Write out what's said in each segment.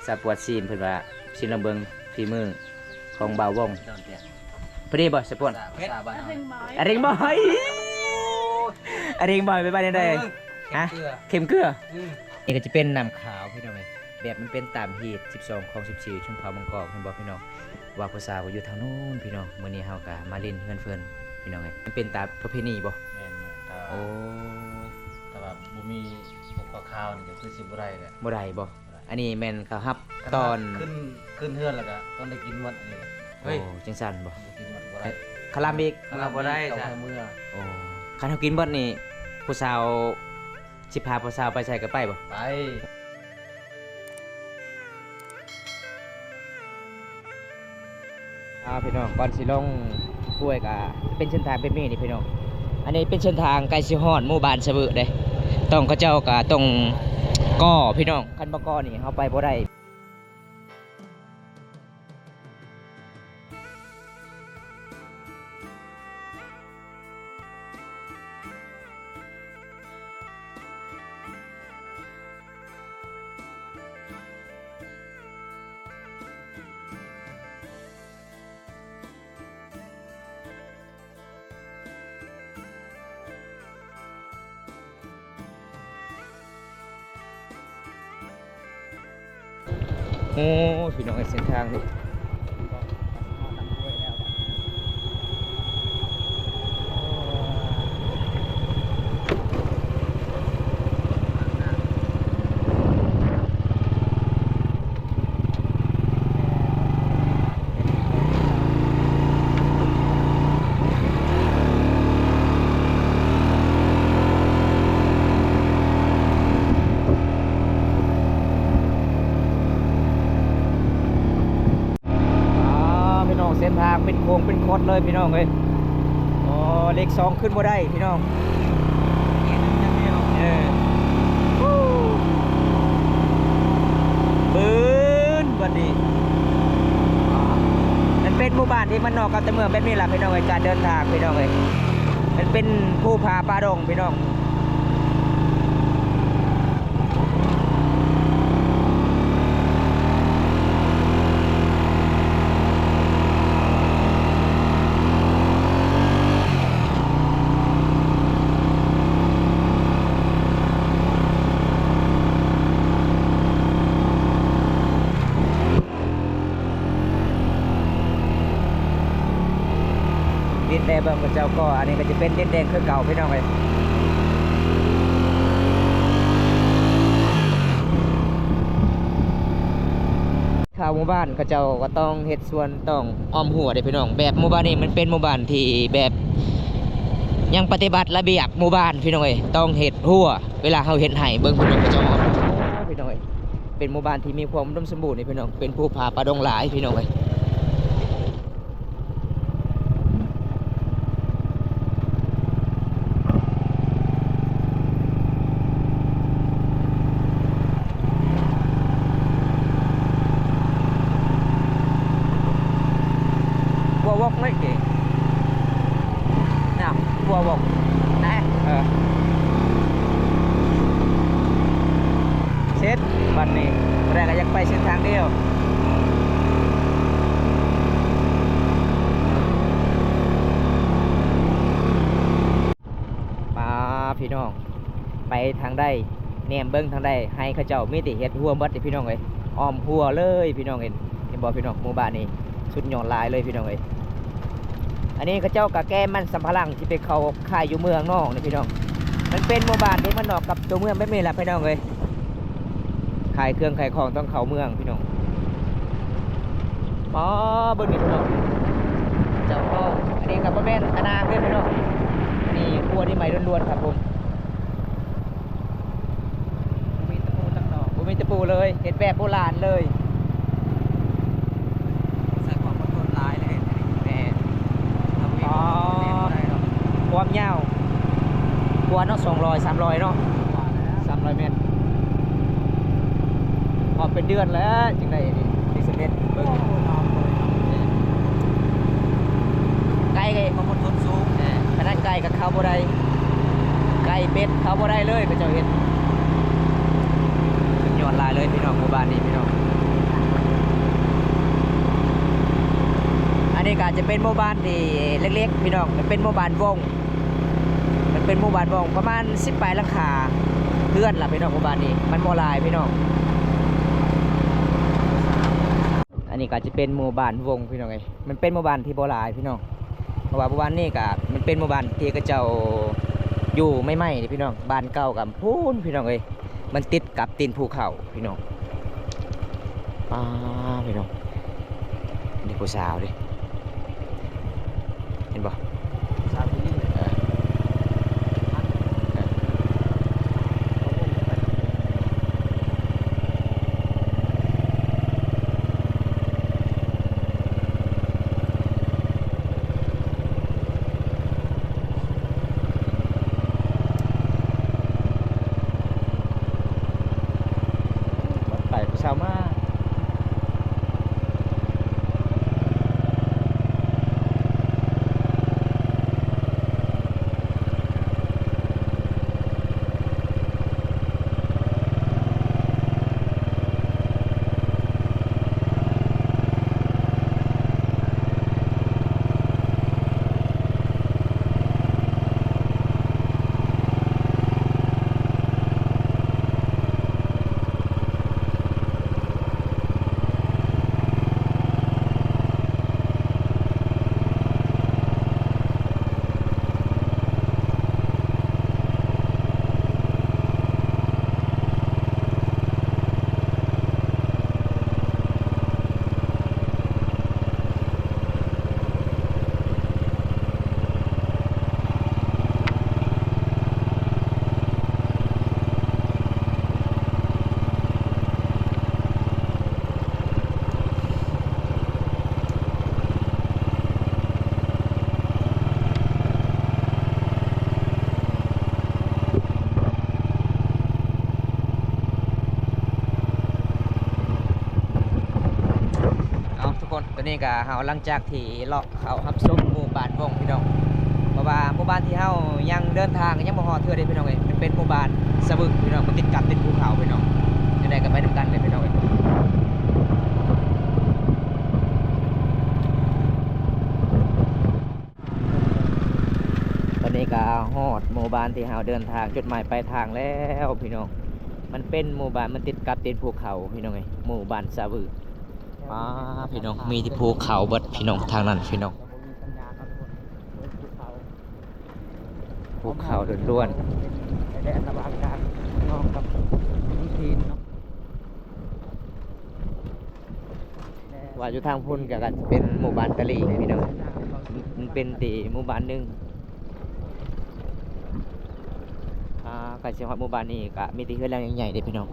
ສາວປວດຊີ້ນ ເພິ່ນວ່າຊີ້ນ ລອງເບິ່ງຝີມືຂອງບ່າວວົງ. ພໍດີບໍ່ສາວປວດ? ເຜັດ ອາເຮັງບອຍ ອາເຮັງບອຍ ອາເຮັງບອຍ ໄປບ້ານໃດ? ຮະ? ເຂັມເກືອ. ນີ້ກໍຈະເປັນນ້ຳຂາວພີ່ນ້ອງເອີຍ ແບບມັນເປັນຕາມຮີດສິບສອງ ຂອງສິບສີ່ ຊົນເຜົ່າມັງກອກ ເຫັນບໍ່ພີ່ນ້ອງ? ວ່າຜູ້ສາວກໍຢູ່ທາງໂນ້ນພີ່ນ້ອງ. ມື້ນີ້ເຮົາກໍມາຫຼິ້ນເຮືອນເພິ່ນພີ່ນ້ອງເອີຍ. ມັນເປັນຕາມປະເພນີບໍ່? ແມ່ນໆ. ໂອ້ ຖ້າວ່າບໍ່ມີພວກຂາວໆນີ້ກໍຄືຊິບໍ່ໄດ້ແຫຼະ. ບໍ່ໄດ້ບໍ່? ອັນນີ້ແມ່ນເຂົາຮັບຕອນຂຶ້ນ ຂຶ້ນເຮືອນແລ້ວກໍຕ້ອງໄດ້ກິນໝົດອັນນີ້. ເຮີ້ຍ ໂອ້ ຈັ່ງຊັ້ນບໍ່? ກິນໝົດບໍ່ໄດ້ ຄະລຳອີກ ເມືອບໍ່ໄດ້ຊະ. ໂອ້ ຄັນເຮົາກິນເບິດນີ້ ຜູ້ສາວ ຊິພາຜູ້ສາວໄປໃສກໍໄປບໍ່? ໄປ. ອ່າ ພີ່ນ້ອງ ກ່ອນຊິລົງຫ້ວຍກໍເປັນເສັ້ນທາງແບບນີ້ນີ້ພີ່ນ້ອງ. ອັນນີ້ເປັນເສັ້ນທາງໃກ້ຊິຮອດໝູ່ບ້ານສະເວີເດ້. ຕ້ອງ ເຂົາເຈົ້າກໍຕ້ອງກໍ່ພີ່ນ້ອງ ຄັນບໍ່ກໍ່ນີ້ເຮົາໄປບໍ່ໄດ້. ໂອ້ ພີ່ນ້ອງເອີຍ ເສັ້ນທາງນີ້. ອ່າ ພີ່ນ້ອງ ເສັ້ນທາງເປັນໂຄ້ງເປັນຄອດເລີຍພີ່ນ້ອງເອີຍ. ອໍ ເລກສອງຂຶ້ນບໍ່ໄດ້ພີ່ນ້ອງ. ເອີ ບຶ້ນບັດນີ້. ອ່າ ມັນເປັນໝູ່ບ້ານທີ່ມັນນອກກັບຕົວເມືອງແບບນີ້ລະພີ່ນ້ອງເອີຍ. ການເດີນທາງພີ່ນ້ອງເອີຍ ມັນເປັນພູຜາປ່າດົງພີ່ນ້ອງ. ດິນແດງເບິ່ງເຂົາເຈົ້າກໍ ອັນນີ້ກໍຈະເປັນດິນແດງຄືເກົ່າພີ່ນ້ອງເອີຍ. ເຂົ້າໝູ່ບ້ານເຂົາເຈົ້າກໍຕ້ອງເຮັດສວນ ຕ້ອງອ້ອມຮົ້ວເດ້ພີ່ນ້ອງ. ແບບໝູ່ບ້ານນີ້ມັນເປັນໝູ່ບ້ານທີ່ແບບຍັງປະຕິບັດລະບຽບໝູ່ບ້ານພີ່ນ້ອງເອີຍ ຕ້ອງເຮັດຮົ້ວ. ເວລາເຮົາເຮັດໃຫ້ເບິ່ງພີ່ນ້ອງ ເຂົາເຈົ້າອອກພີ່ນ້ອງເອີຍ. ເປັນໝູ່ບ້ານທີ່ມີຄວາມອຸດົມສົມບູນນີ້ພີ່ນ້ອງ ເປັນພູຜາປ່າດົງຫຼາຍພີ່ນ້ອງເອີຍ. ຂົວວົກເລີຍເກ ນະ ຂົວວົກນະ. ເອີ ເສັດ ບັດນີ້ ຜູ້ໃດກໍຢາກໄປເສັ້ນທາງດຽວ. ປາ ພີ່ນ້ອງ ໄປທາງໃດ ແນມເບິ່ງທາງໃດ ໄຮ່ເຂົາເຈົ້າມີແຕ່ເຮັດຮົ້ວເບິດເດ້ພີ່ນ້ອງເອີຍ. ອ້ອມຮົ້ວເລີຍພີ່ນ້ອງ ເຫັນ ເຫັນບໍ່ພີ່ນ້ອງ? ໝູ່ບ້ານນີ້ສຸດຍອດຫຼາຍເລີຍພີ່ນ້ອງເອີຍ. ອັນນີ້ເຂົາເຈົ້າກໍແກ່ມັນສຳປະຫຼັງທີ່ໄປເຂົ້າຂາຍຢູ່ເມືອງນອກນີ້ພີ່ນ້ອງ. ມັນເປັນໝູ່ບ້ານທີ່ມັນນອກກັບຕົວເມືອງແບບນີ້ແຫຼະພີ່ນ້ອງເອີຍ. ຂາຍເຄື່ອງຂາຍຂອງຕ້ອງເຂົ້າເມືອງພີ່ນ້ອງ. ອໍ ເບິ່ງນີ້ພີ່ນ້ອງ ເຈົ້າຂອງ ອັນນີ້ກໍບໍ່ແມ່ນອານາງເດ້ພີ່ນ້ອງ. ອັນນີ້ຂົວນີ້ໃໝ່ລ້ວນໆ ຄັບຜົມ. ບໍ່ມີຕະປູຕັງດອກ ບໍ່ມີຕະປູເລີຍ ເຮັດແບບໂບລານເລີຍ. ໃຊ້ຄວາມອົດທົນຫຼາຍເລີຍ ແມ່ນ. ອໍ ຄວາມຍາວກວ່າເນາະ ສອງຮ້ອຍ ສາມຮ້ອຍເນາະ ສາມຮ້ອຍແມັດ. ຮອດເປັນເດືອນແລ້ວຈຶ່ງໄດ້ອັນນີ້ ນີ້ສຳເລັດ. ເບິ່ງ ໄກ່ກໍ ຄວາມອົດທົນສູງ ຂະໜາດໄກ່ກໍເຂົ້າບໍ່ໄດ້ ໄກ່ເປັດເຂົ້າບໍ່ໄດ້ເລີຍ ເຂົາເຈົ້າເຮັດ. ສຸດຍອດຫຼາຍເລີຍພີ່ນ້ອງ ໝູ່ບ້ານນີ້ພີ່ນ້ອງ. ອັນນີ້ກໍອາດຈະເປັນໝູ່ບ້ານທີ່ເລັກໆ ພີ່ນ້ອງ, ມັນເປັນໝູ່ບ້ານວົງ ມັນເປັນໝູ່ບ້ານວົງ ປະມານສິບປາຍຫຼັງຄາເຮືອນລະ ພີ່ນ້ອງ. ໝູ່ບ້ານນີ້ມັນບໍ່ຫຼາຍ ພີ່ນ້ອງ. ອັນນີ້ກໍອາດຈະເປັນໝູ່ບ້ານວົງ ພີ່ນ້ອງເອີຍ, ມັນເປັນໝູ່ບ້ານທີ່ບໍ່ຫຼາຍ ພີ່ນ້ອງ, ເພາະວ່າໝູ່ບ້ານນີ້ກໍມັນເປັນໝູ່ບ້ານທີ່ເຂົາເຈົ້າຢູ່ໃໝ່ໆເດ້ ພີ່ນ້ອງ. ບ້ານເກົ່າກໍພຸ້ນ ພີ່ນ້ອງເອີຍ, ມັນຕິດກັບຕີນພູເຂົາ ພີ່ນ້ອງ. ປ້າ ພີ່ນ້ອງ ນີ້ຜູ້ສາວເດ້ ເຫັນບໍ່? ສາວຜູ້ຍິງ ເອີ ເອີ. ໄປຜູ້ສາວມາ. ເອົາ ທຸກຄົນ ຕອນນີ້ກະເຮົາ ຫຼັງຈາກທີ່ເລາະເຂົ້າຮັບຊົມໝູ່ບ້ານວົງ ພີ່ນ້ອງ, ເພາະວ່າໝູ່ບ້ານທີ່ເຮົາຍັງເດີນທາງຍັງບໍ່ຮອດເທື່ອເດ້ ພີ່ນ້ອງເອີຍ, ມັນເປັນໝູ່ບ້ານສະວຶກ ພີ່ນ້ອງ, ມັນຕິດກັບຕີນພູເຂົາ ພີ່ນ້ອງ. ຈັ່ງໃດກໍໄປນຳກັນເລີຍ ພີ່ນ້ອງເອີຍ. ຕອນນີ້ກໍຮອດໝູ່ບ້ານທີ່ເຮົາເດີນທາງ ຈຸດໝາຍປາຍທາງແລ້ວ ພີ່ນ້ອງ. ມັນເປັນໝູ່ບ້ານ ມັນຕິດກັບຕີນພູເຂົາ ພີ່ນ້ອງເອີຍ, ໝູ່ບ້ານສະວຶກ. ປ້າ ພີ່ນ້ອງ ມີແຕ່ພູເຂົາເບິດ ພີ່ນ້ອງ, ທາງນັ້ນ ພີ່ນ້ອງ. ພູເຂົາລ້ວນໆ. ວ່າຢູ່ທາງພຸ້ນກໍ ກໍເປັນໝູ່ບ້ານຕະຫຼີ່ງ ພີ່ນ້ອງ, ມັນເປັນແຕ່ໝູ່ບ້ານໜຶ່ງ. ອ່າ ໃກ້ຊິຮອດໝູ່ບ້ານນີ້ກໍມີແຕ່ເຮືອນຫຼັງໃຫຍ່ໆເດ້ ພີ່ນ້ອງ.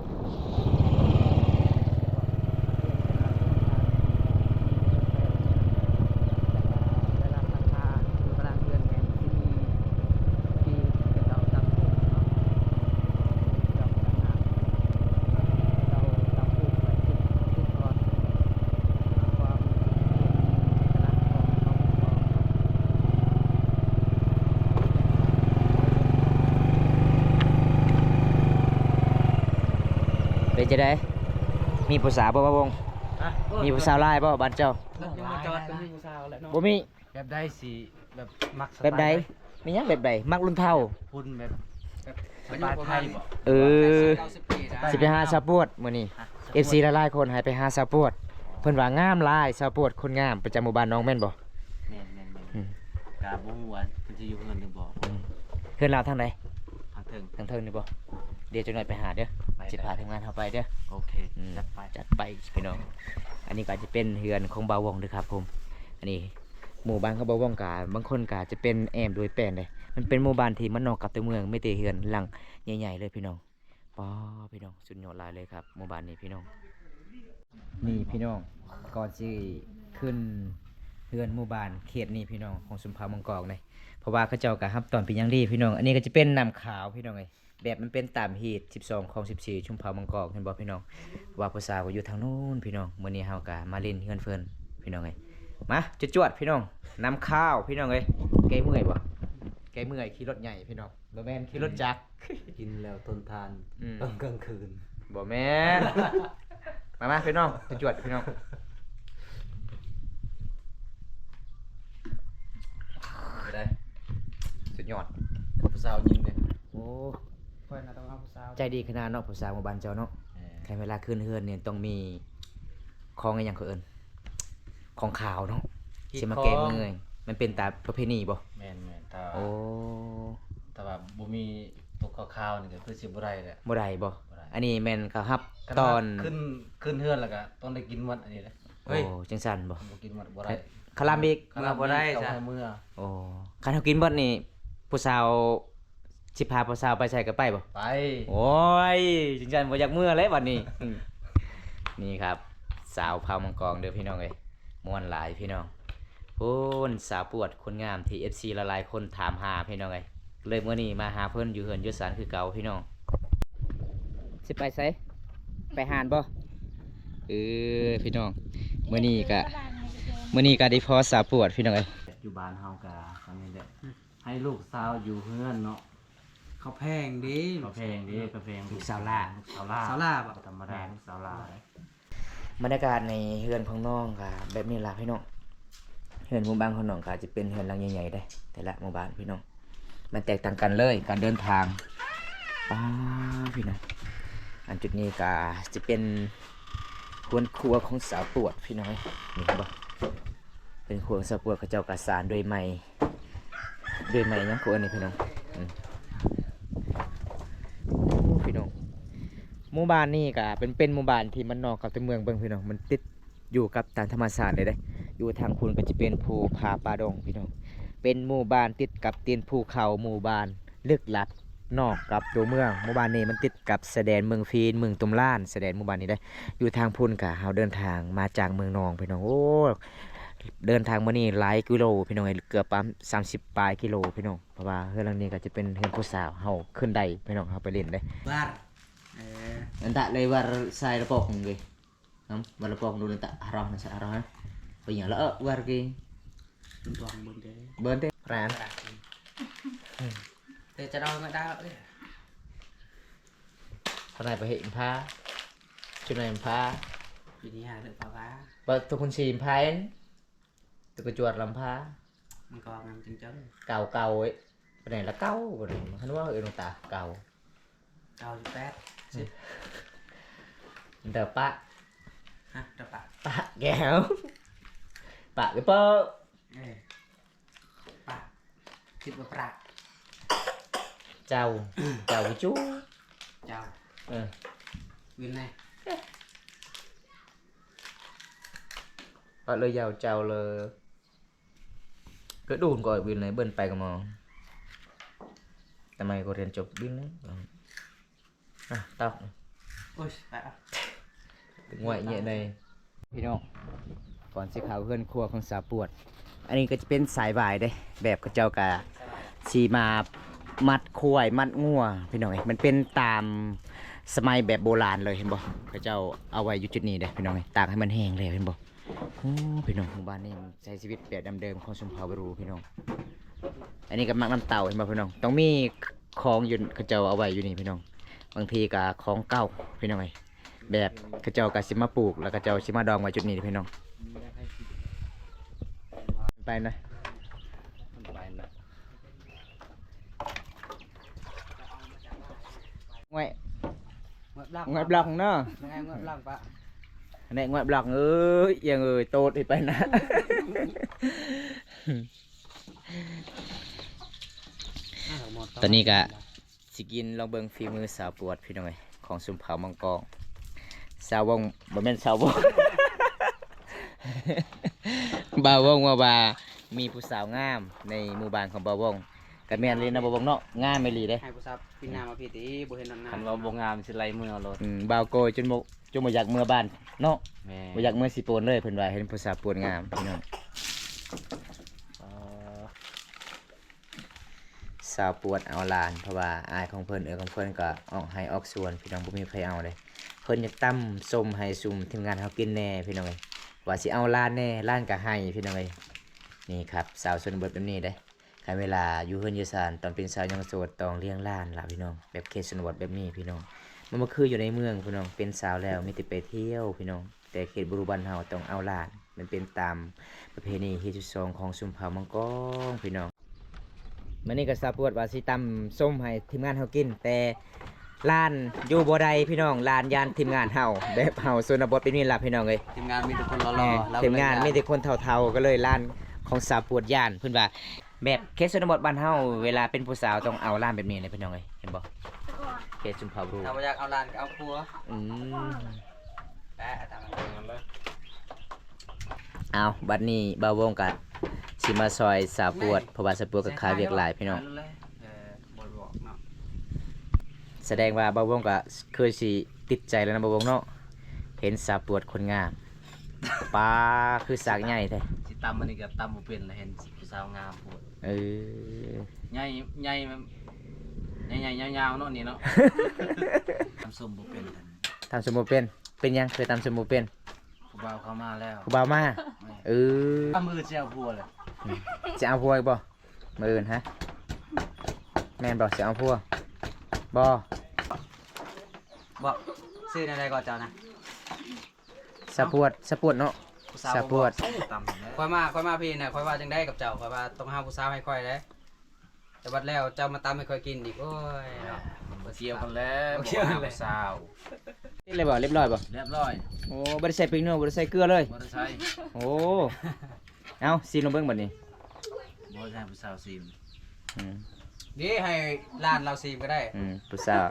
ເປັນຈັ່ງໃດ? ມີຜູ້ສາວບໍ່ ບ່າວວົງ? ຮະ? ມີຜູ້ສາວຫຼາຍບໍ່ບ້ານເຈົ້າ? ລົດຍັງບໍ່ຈອດກໍມີຜູ້ສາວແລ້ວເນາະ. ບໍ່ມີ. ແບບໃດຊິ ແບບມັກສະໄຕລ໌ໃດ? ແບບໃດ? ມີຫຍັງແບບໃດ? ມັກລຸ້ນເຖົ້າ? ຫຸ່ນແບບ ແບບສະໄຕລ໌ໄທບໍ? ເອີ ສິໄປຫາສາວປວດມື້ນີ້. ຮະ? ເອັຟຊີຫຼາຍໆຄົນໃຫ້ໄປຫາສາວປວດ. ເພິ່ນວ່າງາມຫຼາຍ ສາວປວດຄົນງາມ ປະຈຳໝູ່ບ້ານນ້ອງແມ່ນບໍ່? ແມ່ນໆໆ. ອືມ ກະບໍ່ຮູ້ວ່າເພິ່ນຊິຢູ່ເຮືອນຫຼືບໍ່. ອືມ ເຮືອນລາວທາງໃດ? ທາງເທິງ. ທາງເທິງນີ້ບໍ່? ດຽວຈັກໜ້ອຍໄປຫາເດີ. ໄປ ຊິພາທີມງານເຮົາໄປເດີ. ໂອເຄ. ອືມ ຈັດໄປ ຈັດໄປພີ່ນ້ອງ. ອັນນີ້ກໍອາດຈະເປັນເຮືອນຂອງບ່າວວົງເດີຄັບຜົມ. ອັນນີ້ ໝູ່ບ້ານຂອງບ່າວວົງກະ ບາງຄົນກະຈະເປັນແອ້ມໂດຍແປນເດ້. ມັນເປັນໝູ່ບ້ານທີ່ມັນນອກກັບຕົວເມືອງ ມີແຕ່ເຮືອນຫຼັງໃຫຍ່ໆເລີຍພີ່ນ້ອງ. ປ້າ ພີ່ນ້ອງ ສຸດຍອດຫຼາຍເລີຍຄັບ ໝູ່ບ້ານນີ້ພີ່ນ້ອງ. ນີ້ພີ່ນ້ອງ ກ່ອນຊິຂຶ້ນເຮືອນໝູ່ບ້ານເຂດນີ້ພີ່ນ້ອງ ຂອງຊົນເຜົ່າມັງກອກນີ້ ເພາະວ່າເຂົາເຈົ້າກະຮັບຕ້ອນເປັນຢ່າງດີພີ່ນ້ອງ. ອັນນີ້ກໍຈະເປັນນ້ຳຂາວພີ່ນ້ອງເອີຍ. ແບບມັນເປັນຕາມຮີດສິບສອງຂອງສິບສີ່ ຊົນເຜົ່າມັງກອກ ເຫັນບໍ່ພີ່ນ້ອງ? ເພາະວ່າຜູ້ສາວກໍຢູ່ທາງໂນ້ນພີ່ນ້ອງ. ມື້ນີ້ເຮົາກໍມາຫຼິ້ນເຮືອນເພິ່ນພີ່ນ້ອງເອີຍ. ມາ ຈວດໆ ພີ່ນ້ອງ ນ້ຳຂາວພີ່ນ້ອງເອີຍ. ແກ້ເມື່ອຍບໍ່? ແກ້ເມື່ອຍຂີ່ລົດໃຫຍ່ພີ່ນ້ອງ. ບໍ່ແມ່ນຂີ່ລົດຈັກ ກິນແລ້ວທົນທານ ອືມ ຕອນກາງຄືນ. ບໍ່ແມ່ນ. ມາໆ ພີ່ນ້ອງ ໄປຈວດພີ່ນ້ອງ. ຍອດ ຜູ້ສາວຍິງເດ້. ໂອ້ ຂ້ອຍນະຕ້ອງເອົາຜູ້ສາວ ໃຈດີຂະໜາດເນາະ ຜູ້ສາວໝູ່ບ້ານເຈົ້າເນາະ. ແມ່ນ. ຄັນເວລາຂຶ້ນເຮືອນນີ້ຕ້ອງມີຂອງອີ່ຫຍັງເຂົາເອີ້ນ ຂອງຂາວເນາະ ຮີດ ຊິມາແກ້ເມື່ອຍ ຂອງ ມັນເປັນຕາມປະເພນີບໍ່? ແມ່ນໆ ຖ້າ ໂອ້ ຖ້າວ່າບໍ່ມີຕົວຂາວໆນີ້ກໍຄືຊິບໍ່ໄດ້ແຫຼະ. ບໍ່ໄດ້ບໍ່? ບໍ່ໄດ້. ອັນນີ້ແມ່ນເຂົາຮັບ ຄັນ ຕອນ ຂຶ້ນ ຂຶ້ນເຮືອນແລ້ວກໍຕ້ອງໄດ້ກິນໝົດອັນນີ້ເດ້. ເຮີ້ຍ ໂອ້ ຈັ່ງຊັ້ນບໍ່? ບໍ່ກິນໝົດບໍ່ໄດ້. ຄະລຳອີກ ເມືອບໍ່ໄດ້ ເຂົາໃຫ້ເມືອ. ໂອ້ ຄັນເຮົາກິນໝົດນີ້ ຜູ້ສາວ ຊິພາຜູ້ສາວໄປໃສກໍໄປບໍ່? ໄປ. ໂອ້ຍ ຈັ່ງຊັ້ນບໍ່ຢາກເມືອແລ້ວບັດນີ້. ນີ້ຄັບ ສາວເຜົ່າມັງກອງເດີພີ່ນ້ອງເອີຍ ມ່ວນຫຼາຍພີ່ນ້ອງ. ໂອ້ ສາວປວດຄົນງາມທີ່ເອັຟຊີຫຼາຍໆຄົນຖາມຫາພີ່ນ້ອງເອີຍ ເລີຍມື້ນີ້ມາຫາເພິ່ນຢູ່ເຮືອນຢູ່ສານຄືເກົ່າພີ່ນ້ອງ. ຊິໄປໃສ? ໄປຮ້ານບໍ່? ເອີ ພີ່ນ້ອງ ມື້ນີ້ກະ ມື້ນີ້ກະໄດ້ພໍ້ສາວປວດພີ່ນ້ອງເອີຍ. ຢູ່ບ້ານເຮົາກະສ່ຳນີ້ແຫຼະ ໃຫ້ລູກສາວຢູ່ເຮືອນເນາະ. ເຂົາແພງເດ້ ເຂົາແພງເດ້ ເຂົາແພງ ລູກສາວຫຼ້າ ລູກສາວຫຼ້າ ສາວຫຼ້າບໍ່? ບໍ່ທຳມະດາ ແມ່ນ ລູກສາວຫຼ້າ. ບັນຍາກາດໃນເຮືອນຂອງນ້ອງກະແບບນີ້ລະພີ່ນ້ອງ. ເຮືອນໝູ່ບ້ານຂອງນ້ອງກະຈະເປັນເຮືອນຫຼັງໃຫຍ່ໆເດ້ ແຕ່ລະໝູ່ບ້ານພີ່ນ້ອງ ມັນແຕກຕ່າງກັນເລີຍການເດີນທາງ. ປ້າ ພີ່ນ້ອງ ອັນຈຸດນີ້ກະຈະເປັນເຮືອນຄົວຂອງສາວປວດພີ່ນ້ອງເອີຍ. ນີ້ເຫັນບໍ່? ເປັນຄົວຂອງສາວປວດ ເຂົາເຈົ້າກະສານດ້ວຍໄມ້ ດ້ວຍໄມ້ຫຍັງເຂົາເອີ້ນນີ້ພີ່ນ້ອງ. ອືມ ໂອ້ ພີ່ນ້ອງ ໝູ່ບ້ານນີ້ກະເປັນ ເປັນໝູ່ບ້ານທີ່ມັນນອກກັບຕົວເມືອງເບິ່ງພີ່ນ້ອງ ມັນຕິດຢູ່ກັບຕາມທຳມະຊາດເລີຍເດ້. ຢູ່ທາງພຸ້ນກໍຈະເປັນພູຜາປ່າດົງພີ່ນ້ອງ ເປັນໝູ່ບ້ານຕິດກັບຕີນພູເຂົາ ໝູ່ບ້ານລຶກລັບ ນອກກັບຕົວເມືອງ. ໝູ່ບ້ານນີ້ມັນຕິດກັບຊາຍແດນເມືອງຟີນ ເມືອງຕຸມລານ ຊາຍແດນໝູ່ບ້ານນີ້ເດ້. ຢູ່ທາງພຸ້ນກະເຮົາເດີນທາງມາຈາກເມືອງນອງພີ່ນ້ອງ ໂອ້ ເດີນທາງມື້ນີ້ຫຼາຍກິໂລພີ່ນ້ອງເອີຍ ເກືອບປະມານສາມສິບປາຍກິໂລພີ່ນ້ອງ ເພາະວ່າເຮືອນຫຼັງນີ້ກໍຈະເປັນເຮືອນຜູ້ສາວ ເຮົາຂຶ້ນໄດ້ພີ່ນ້ອງ ເຮົາໄປຫຼິ້ນໄດ້. ເອີ Anda lewat saya lepok nggih. Hm, walaupun dulu tak arah na arah. Punya lah, eh, warga. Tuang bende. Bende, ran. Te cara nggak tahu ya. Pernah pakai empa. Cuma empa. Ini ada apa? Pak tukun si empain. ຕະກະຈວດລຳພາ ມັນກໍງາມຈັ່ງເຈົ້າ ເກົ່າເກົ່າເວີຍ ປານໃດລະເກົ່າ ປານໃດ ຄັນວ່າເອີ້ນຕາເກົ່າ ເກົ້າສິບແປດ ສິບ ເດີປະ ຮະ ເດີປະ ປະແກ້ວ ປະກະເປີ ເອີ ປະ ຄິດວ່າປະ ເຈົ້າ ເຈົ້າຈຸ ເຈົ້າ ເອີ ວິນໄນ ປະເລີຍາວເຈົ້າເລີຍ ກະດູນກໍວິນໄນ ເບິ່ນໄປກະມອງ ຕະໄມກໍຮຽນຈົບວິນໄນ ອ່ະ ຕອກ ໂອ້ຍ ຕາຍ ງວຍເຍະໃນ ພີ່ນ້ອງ ກ່ອນຊິເຂົ້າເຮືອນຄົວຂອງສາວປວດ ອັນນີ້ກໍຈະເປັນສາຍຫວາຍເດ້ ແບບເຂົາເຈົ້າກະຊິມາມັດຄວາຍມັດງົວ ພີ່ນ້ອງເອີຍ ມັນເປັນຕາມສະໄໝແບບໂບລານເລີຍ ເຫັນບໍ່ ເຂົາເຈົ້າເອົາໄວ້ຢູ່ຈຸດນີ້ເດ້ ພີ່ນ້ອງເອີຍ ຕາກໃຫ້ມັນແຫ້ງແລ້ວ ເຫັນບໍ່. ໂອ້ ພີ່ນ້ອງ ໝູ່ບ້ານນີ້ໃຊ້ຊີວິດແບບດັ້ງເດີມຂອງຊົນເຜົ່າບາຣູ ພີ່ນ້ອງ ອັນນີ້ກໍໝາກນ້ຳເຕົ້າ ເຫັນບໍ່ພີ່ນ້ອງ ຕ້ອງມີຂອງຢູ່ ເຂົາເຈົ້າເອົາໄວ້ຢູ່ນີ້ພີ່ນ້ອງ ບາງທີກໍຂອງເກົ່າພີ່ນ້ອງເອີຍ ແບບເຂົາເຈົ້າກໍຊິມາປູກ ແລ້ວເຂົາເຈົ້າຊິມາດອງໄວ້ຈຸດນີ້ພີ່ນ້ອງ ໄປນະ ໄປນະ. ງວຍ ງວຍບລັອກ ງວຍບລັອກເນາະ ຍັງໄງງວຍບລັອກປະ ແນະງວຍບລັອກເອີຍ ອຽງເອີຍ ໂຕດໃຫ້ໄປນະ ຕອນນີ້ກະຊິກິນ ລອງເບິ່ງຝີມືສາວປວດ ພີ່ນ້ອງເອີຍ ຂອງຊົນເຜົ່າມັງກອງ ສາວວົງ ບໍ່ແມ່ນສາວວົງ ບ່າວວົງວ່າ ວ່າມີຜູ້ສາວງາມໃນໝູ່ບ້ານຂອງບ່າວວົງ ກະແມ່ນອີ່ຫຼີນະ ບ່າວວົງເນາະ ງາມອີ່ຫຼີເດ້ ໃຫ້ຜູ້ສາວປິ່ນໜ້າມາພີ້ຕິ ບໍ່ເຫັນໜ້າ ຄັນວ່າບໍ່ງາມຊິໄລ່ເມືອເອົາໂລດ ອືມ ບ່າວໂກຍຈົນບໍ່ ຈົນບໍ່ຢາກເມືອບ້ານເນາະ ແມ່ນ ບໍ່ຢາກເມືອຊິໂປນເລີຍ ເພິ່ນວ່າເຫັນຜູ້ສາວປວດງາມ ພີ່ນ້ອງ ອໍ ສາວປວດເອົາຫຼານ ເພາະວ່າອ້າຍຂອງເພິ່ນ ເອື້ອຍຂອງເພິ່ນກໍອອກໄຮ່ອອກສວນ ພີ່ນ້ອງ ບໍ່ມີໃຜເອົາເດ້ ເພິ່ນຢາກຕຳສົ້ມໃຫ້ຊຸມທີມງານເຮົາກິນແດ່ ພີ່ນ້ອງເອີຍ ວ່າຊິເອົາຫຼານແດ່ ຫຼານກໍໄຫ້ ພີ່ນ້ອງເອີຍ ນີ້ຄັບ ສາວຊົນນະບົດແບບນີ້ເດ້ ຄັນເວລາຢູ່ເຮືອນຢູ່ຊານ ຕອນເປັນສາວຍັງໂສດ ຕ້ອງລ້ຽງຫຼານລະພີ່ນ້ອງ ແບບເຂດຊົນນະບົດແບບນີ້ພີ່ນ້ອງ ມັນບໍ່ຄືຢູ່ໃນເມືອງພີ່ນ້ອງ ເປັນສາວແລ້ວມີແຕ່ໄປທ່ຽວພີ່ນ້ອງ ແຕ່ເຂດບາຣູບ້ານເຮົາຕ້ອງເອົາຫຼານ ມັນເປັນຕາມປະເພນີຮີດສຸດສອງຂອງຊົນເຜົ່າມັງກອງພີ່ນ້ອງ. ມື້ນີ້ກໍສາວປວດວ່າຊິຕຳສົ້ມໃຫ້ທີມງານເຮົາກິນ ແຕ່ຫຼານຢູ່ບໍ່ໄດ້ພີ່ນ້ອງ, ຫຼານຢ້ານທີມງານເຮົາ ແບບເຮົາຊົນນະບົດແບບນີ້ລະພີ່ນ້ອງເອີຍ. ທີມງານມີແຕ່ຄົນຫຼໍ່ໆ ເອີ ເຮົາກໍເລີຍຢ້ານ ທີມງານມີແຕ່ຄົນເຖົ້າໆ ກໍເລີຍຫຼານຂອງສາວປວດຢ້ານ. ເພິ່ນວ່າແບບເຂດຊົນນະບົດບ້ານເຮົາ ເວລາເປັນຜູ້ສາວຕ້ອງເອົາຫຼານແບບນີ້ແຫຼະພີ່ນ້ອງເອີຍ ເຫັນບໍ່? ເຂດຊົນເຜົ່າຮູ້ ຖ້າບໍ່ຢາກເອົາຫຼານກໍເອົາຜົວ. ອືມ ແປະຕາມນັ້ນເລີຍ. ເອົາ ບັດນີ້ບ່າວວົງກະຊິມາຊ່ອຍສາວປວດ ເພາະວ່າສາວປວດກໍຄາວຽກຫຼາຍພີ່ນ້ອງ. ເອີ ບໍ່ບອກເນາະ ສະແດງວ່າບ່າວວົງກໍຄືຊິຕິດໃຈແລ້ວນະບ່າວວົງເນາະ ເຫັນສາວປວດຄົນງາມ. ປ້າ ຄືສາກໃຫຍ່ແທ້. ຊິຕຳອັນນີ້ກໍຕຳບໍ່ເປັນລະ ເຫັນຜູ້ສາວງາມໂພດ. ເອີ ໃຫຍ່ ໃຫຍ່ ໃຫຍ່ໆຍາວໆເນາະນີ້ເນາະ. ຕຳສົ້ມບໍ່ເປັນ ຕຳສົ້ມບໍ່ເປັນ. ເປັນຫຍັງຄືຕຳສົ້ມບໍ່ເປັນ? ຜູ້ບ່າວເຂົ້າມາແລ້ວ ຜູ້ບ່າວມາ. ແມ່ນ ເອີ ມື້ອື່ນຊິເອົາຜົວແຫຼະ. ອືມ ຊິເອົາຜົວອີກບໍ່? ມື້ອື່ນຮະ ແມ່ນບໍ່? ຊິເອົາຜົວບໍ່? ບໍ່ ຊື່ແນວໃດກໍເຈົ້ານະ? ສາວປວດ ສາວປວດເນາະ. ສາວປວດ ຂ້ອຍມາ ຂ້ອຍມາພີ້ນະ ຂ້ອຍວ່າຈັ່ງໃດກັບເຈົ້າ? ຂ້ອຍວ່າຕ້ອງຫາຜູ້ສາວໃຫ້ຂ້ອຍເດ້. ແຕ່ບັດແລ້ວເຈົ້າມາຕຳໃຫ້ຂ້ອຍກິນອີກ ໂອ້ຍເນາະ. ບໍ່ກ່ຽວກັນແລ້ວ ບໍ່ກ່ຽວກັນແລ້ວ ບໍ່ຫາຜູ້ສາວ. ເຮັດແລ້ວບໍ່? ລຽບຮ້ອຍບໍ່? ລຽບຮ້ອຍ. ໂອ້ ບໍ່ໄດ້ໃສ່ແປ້ງນົວ ບໍ່ໄດ້ໃສ່ເກືອເລີຍ? ບໍ່ໄດ້ໃສ່. ໂອ້ ເອົາ ຊີມລອງເບິ່ງບັດນີ້. ບໍ່ໃຫ້ຜູ້ສາວຊີມ. ອືມ ເດ້ ໃຫ້ຫຼານລາວຊີມກໍໄດ້. ອືມ ຜູ້ສາວ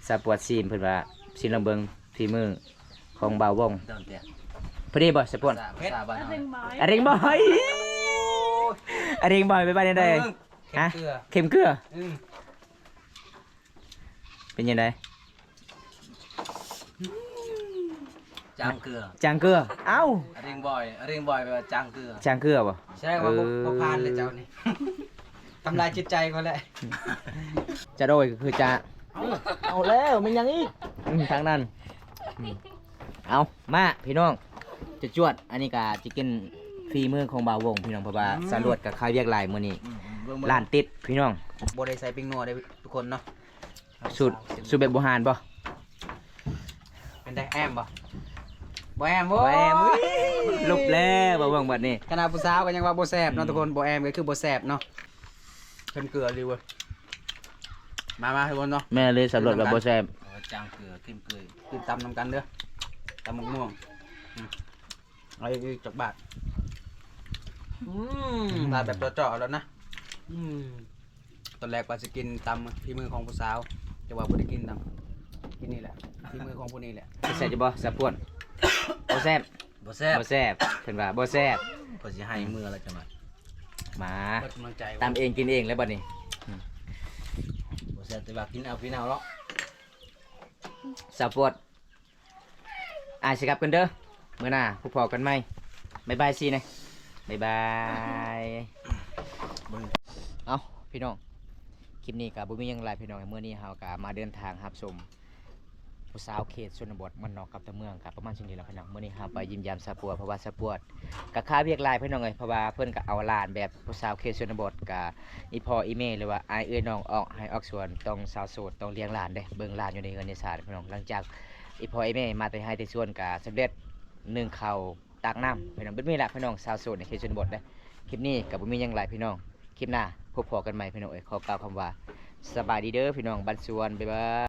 ສາວປວດຊີມ ເພິ່ນວ່າຊີມລອງເບິ່ງຝີມືຂອງບ່າວວົງ. ພໍດີບໍ່ສາວປວດ? ເຜັດ ອາເຣັງບອຍ ອາເຣັງບອຍ ອາເຣັງບອຍ ໄປບ້ານໃດ? ເອີ ເຂັ້ມເກືອ ເຂັ້ມເກືອ. ອືມ ເປັນຈັ່ງໃດ? ຈາງເກືອ ຈາງເກືອ. ເອົ້າ ອາເຣັງບອຍ ອາເຣັງບອຍແປວ່າຈາງເກືອ ຈາງເກືອບໍ່? ສະແດງວ່າບໍ່ ເອີ ບໍ່ຜ່ານເລີຍເຈົ້ານີ້ ທຳລາຍຈິດໃຈຂ້ອຍແຫຼະ. ຈະໂດຍກໍຄືຈະ ເອົ້າ ເອົາແລ້ວ ແມ່ນຫຍັງອີກ? ອືມ ທາງນັ້ນ. ອືມ ເອົາ ມາພີ່ນ້ອງ ຈະຈວດ. ອັນນີ້ກະຊິກິນຝີມືຂອງບ່າວວົງພີ່ນ້ອງ ເພາະວ່າ ອືມ ສາວລວດກໍຄາວຽກຫຼາຍມື້ນີ້. ອືມໆ ເບິ່ງໆ ລ້ານຕິດພີ່ນ້ອງ ບໍ່ໄດ້ໃສ່ແປ້ງນົວເດ້ທຸກຄົນເນາະ. ສູດ ສູດແບບບູຮານບໍ່? ເປັນໃດ ແອມບໍ່? ບໍ່ແອມ ບໍ່ແອມ. ໂອ້ຍ ຫຼຸບແລ້ວ ບ່າວວົງບັດນີ້. ຂະໜາດຜູ້ສາວກໍຍັງວ່າບໍ່ແຊບເນາະ ອືມ ທຸກຄົນ. ບໍ່ແອມກໍຄືບໍ່ແຊບເນາະ. ເຂັ້ມເກືອດີເວີຍ. ມາ ມາທຸກຄົນເນາະ. ແມ່ນເລີຍ ສາວລວດວ່າບໍ່ແຊບ. ເອີ ຈາງເກືອ ເຂັ້ມເກືອ. ກິນຕຳນຳກັນເດີ ຕຳບັກມ່ວງ. ອືມ ເອົາອີກຈັກບາດ. ອືມ ບາດແບບເຈາະໆແລ້ວນະ. ອືມ ຕອນແລກວ່າຊິກິນຕຳຝີມືຂອງຜູ້ສາວ ແຕ່ວ່າບໍ່ໄດ້ກິນນຳ. ກິນນີ້ແຫຼະ ຝີມືຂອງຜູ້ນີ້ແຫຼະ. ແຊບຢູ່ບໍ່ ສາວປວດ? ບໍ່ແຊບ ບໍ່ແຊບ ບໍ່ແຊບ. ເພິ່ນວ່າບໍ່ແຊບ ເພິ່ນຊິໃຫ້ເມືອແລ້ວຈັງຫວະ. ມາ ເບິດກຳລັງໃຈ ຕຳເອງກິນເອງແລ້ວບັດນີ້. ອືມ ບໍ່ແຊບ ແຕ່ວ່າກິນເອົາ ກິນເອົາເນາະ ສາວປວດ. ອ້າຍຊິກັບກັນເດີ ມື້ໜ້າພົບພໍ້ກັນໃໝ່. ບາຍບາຍຊີແນ່ ບາຍບາຍ. ເອົ້າ ພີ່ນ້ອງ ຄລິບນີ້ກໍບໍ່ມີຫຍັງຫຼາຍພີ່ນ້ອງ. ມື້ນີ້ເຮົາກໍມາເດີນທາງຮັບຊົມຜູ້ສາວເຂດຊົນນະບົດ ບ້ານນອກກັບຕາເມືອງ ກໍປະມານຊ່ວງນີ້ແຫຼະພີ່ນ້ອງ. ມື້ນີ້ເຮົາໄປຢ້ຽມຢາມສາວປວດ ເພາະວ່າສາວປວດກໍຄາວຽກຫຼາຍພີ່ນ້ອງເອີຍ ເພາະວ່າເພິ່ນກໍເອົາຫຼານແບບຜູ້ສາວເຂດຊົນນະບົດ ກໍອີ່ພໍ່ອີ່ແມ່ ຫຼືວ່າອ້າຍເອື້ອຍນ້ອງອອກໄຮ່ອອກສວນ ຕ້ອງສາວໂສດ ຕ້ອງລ້ຽງຫຼານເດ້ ເບິ່ງຫຼານຢູ່ໃນເຮືອນໃນຊານພີ່ນ້ອງ. ຫຼັງຈາກ ອີ່ພໍ່ອີ່ແມ່ມາແຕ່ໄຮ່ແຕ່ສວນກະສຳເລັດ ໜຶ້ງເຂົ້າ ຕາກນ້ຳ ພີ່ນ້ອງ. ແບບນີ້ລະພີ່ນ້ອງ ຊາວໂສດໃນເຂດຊົນນະບົດເດ້. ຄລິບນີ້ກໍບໍ່ມີຫຍັງຫຼາຍພີ່ນ້ອງ ຄລິບໜ້າພົບພໍ້ກັນໃໝ່ພີ່ນ້ອງເອີຍ. ຂໍກ່າວຄຳວ່າສະບາຍດີເດີພີ່ນ້ອງ ບ້ານສວນ ບາຍບາຍ.